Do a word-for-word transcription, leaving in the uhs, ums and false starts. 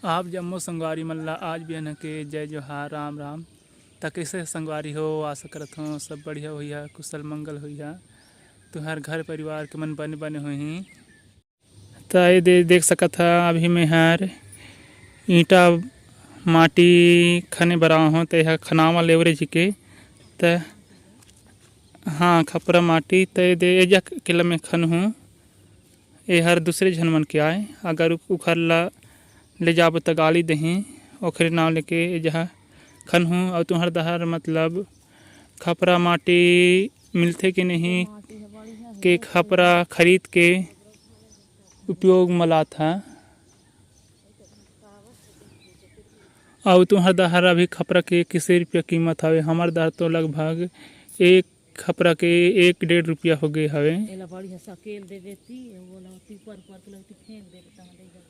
आप जम्मो संगवारी मन ला आज बिहन के जय जोहार, राम राम। त कइसे संगवारी हो? आशा करत हों सब बढ़िया होइहा, कुशल मंगल होइहा, तुंहर घर परिवार के मन बने बने होही। त ए दे देख सकत हा, अभी मैं हर ईंटा माटी खने बर आए हों, त एहा खनावा leverage के, त हाँ, खपरा माटी, त ए दे एजा केला मैं खनहूँ। एहर दूसरे झन मन के आय, अगर उ-, उखर ला ले जाबो त गाली देही, ओखरे नाव लेके एजहा खनहूँ। अउ तुंहर डहर मतलब खपरा माटी मिलथे कि नहीं, के खपरा खरीद के उपयोग म लात हा। अउ तुंहर डहर अभी खपरा के किसे रुपया कीमत हवे? हमर डहर तो लगभग एक खपरा के एक डेढ़ रुपया हो गे हवे। एला बढ़िया सकेल दे देती, ओला पीपर पर के लगती फेंक दे देता, मतलब,